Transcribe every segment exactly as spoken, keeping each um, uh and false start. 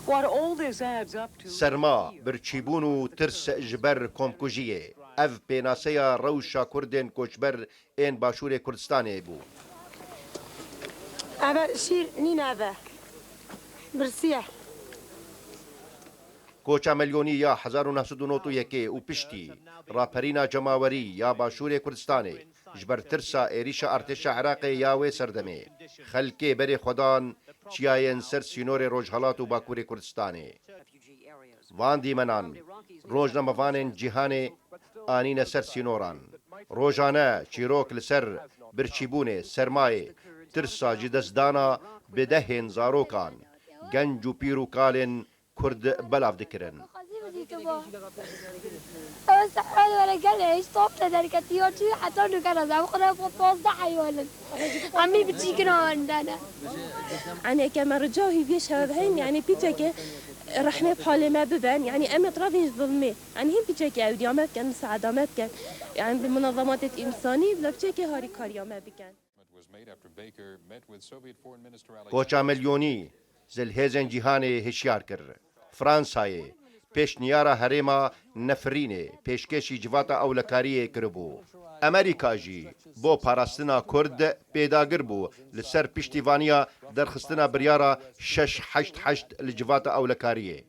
What all this adds up to Serma, birçîbûn û tirs ji ber komkujiyê. Ev pênaseya rewşa Kurdên koçber ên Başûrê Kurdistanê bû. Eve şîr nîne eve. Birsiye. Koça Melyonî ya hezar û neh sed û nod û yekê û piştî raperîna cemawerî ya Başûrê Kurdistanê ji ber tirsa êrîşa artêşa Iraqê ya wê serdemê, xelkê berê xwe dan çiyayên ser sînorê Rojhelat û Bakurê Kurdistanê. Van dîmenan rojnamevanên cîhanê anîne ser sînoran. Rojane çîrok li ser birçîbûnê, sermayê, tirsa ji destdana bi dehên zarokan, genc û pîr û kalên Kurd belav dikirin. Ew sehel were gelê, hiç top te derketiyo çi, heta nûke re, ew xwe re pazdeh heywan in. Hemî biçîkina wendene. Yanî ke me rica hîviyê şev heyn, yanî pîçeke rehmê bi halê me biben, yanî em ê tirafên ji zilmê. Yanî hîn pîçeke ewdiya me biken, misaada me biken. Yanî bi munazamatê însanî, bila pîçeke harîkariya me biken. Koça Melyonî, ji li hêzên cîhanê hişyar kir. Fransayê pêşniyara herêma nefirînê pêşkêşî civata ewlekariyê kiribû. Amerîka jî bo parastina Kurd pêdagir bû li ser piştîvaniya derxistina biryara şeş heşt heşt li civata ewlekariyê.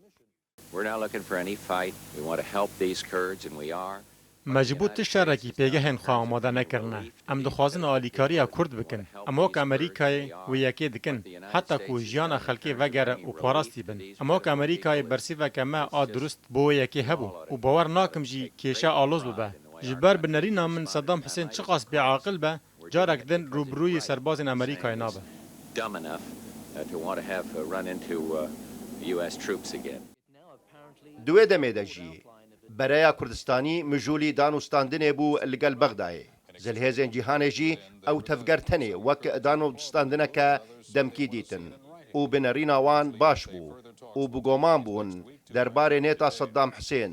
We're not looking for any fight. We want to help these Kurds, and we are. Me ji bo tu şerekî pêgehên xwe amade nekirine. Em dixwazin alîkariya Kurd bikin. Em wek Amerîkayê wê yekê dikin, heta ku jiyana xelkê vegere û parastî bin. Em wek Amerîkayê bersîveke me a durust bo wê yekê hebû û bawer nakim jî kêşe aloz bibe. Ji ber bi nerîna min Saddam Husên çiqas bêaqil be, carek din rûbirûyî serbazên Amerîkayê nabe. Dumb enough, uh, to want to have a run into, uh, U S troops again. Di wê demê de jî bereya Kurdistanî mijûlî dan û standinê bû li gel Bexdayê. Ji li hêzên cîhanê jî ew tevger tenê wek dan û standineke demkî dîtin û bi nerîna wan baş bû û bi goman bûn derbarê nêta Saddam Husên.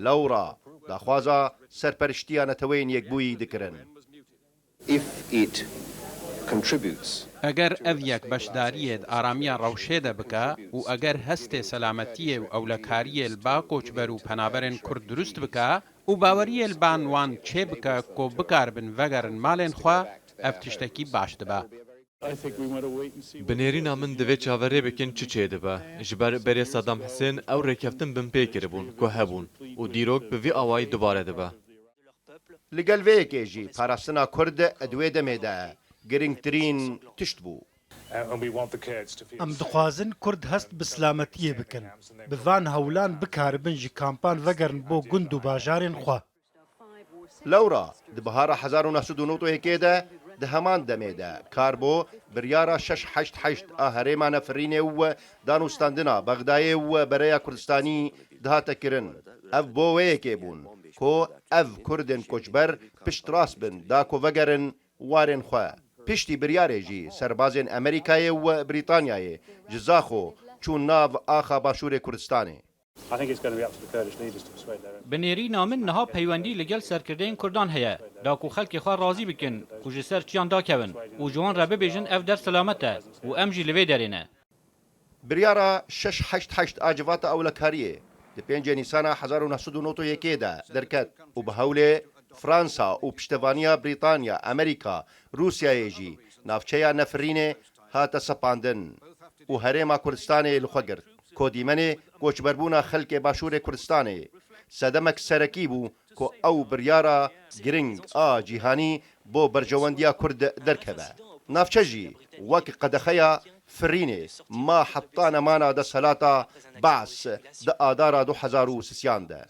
Lewra daxwaza serperiştiya Neteweyên Yekbûyî dikirin. If it contributes Eger ev yek beşdariyê di aramiya rewşê de bike û eger hestê selametiyê û ewlekariyê li ba koçber û penaberên Kurd dirust bike û baweriyê li ba wan çêbike ku bikaribin vegerin malên xwe, ev tiştekî baş dibe. Bi nêrîna min divê çaverê bikin çi çêdibe. Ji ber berê Saddam Husên ew rêkeftin binpê kiribûn ku hebûn û dîrok bi vî awayî dubare dibe. Li gel vê yekê jî parastina Kurd di wê demê de girîngtirîn tişt bû. And we want the Kurds to feel Em dixwazin Kurd hest bi silametiyê bikin. Bi van hewlan bikaribin ji kampan vegerin bo gund û bajarên xwe. Lewra di bihara hezar û neh sed û nod û yekê de di heman demê de kar bo biryara şeş heşt heşt a herêma Nefirînê û danûstandina Bexdayê û bereya Kurdistanî dihate kirin. Ev bo wê yekê bûn ku ev Kurdên koçber piştrast bin da ku vegerin warên xwe. Piştî biryarê jî serbazên Amerîkayê û Brîtanyayê ji Zaxo çûn nav axa Başûrê Kurdistanê. I think it's going to be up to the Kurdish leaders to persuade their own. Bi nêrîna min niha peywendî li gel serkirdeyên Kurdan heye, da ku xelkê xwe razî bikin ku ji ser çiyan dakevin û ji wan re bibêjin ev der selamet e û em jî li vê derê ne. Biryara şeş heşt heşt a Civata Ewlekariyê di pêncê Nîsana hezar û neh sed û nod û yekê de derket û bi hewlê Fransa û piştevaniya Brîtanya, Amerîka, Rûsyayê jî navçeya Nefirînê hate sepandin û herêma Kurdistanê li xwe girt. Ku dîmenê koçberbûna xelkê Başûrê Kurdistanê sedemek serekî bû ku ew biryara giring a cîhanî bo berjewendiya Kurd derkeve. Navçe jî wek qedexeya firînê ma heta nemana desthilata Baas di Adara du hezar û sisiyan de.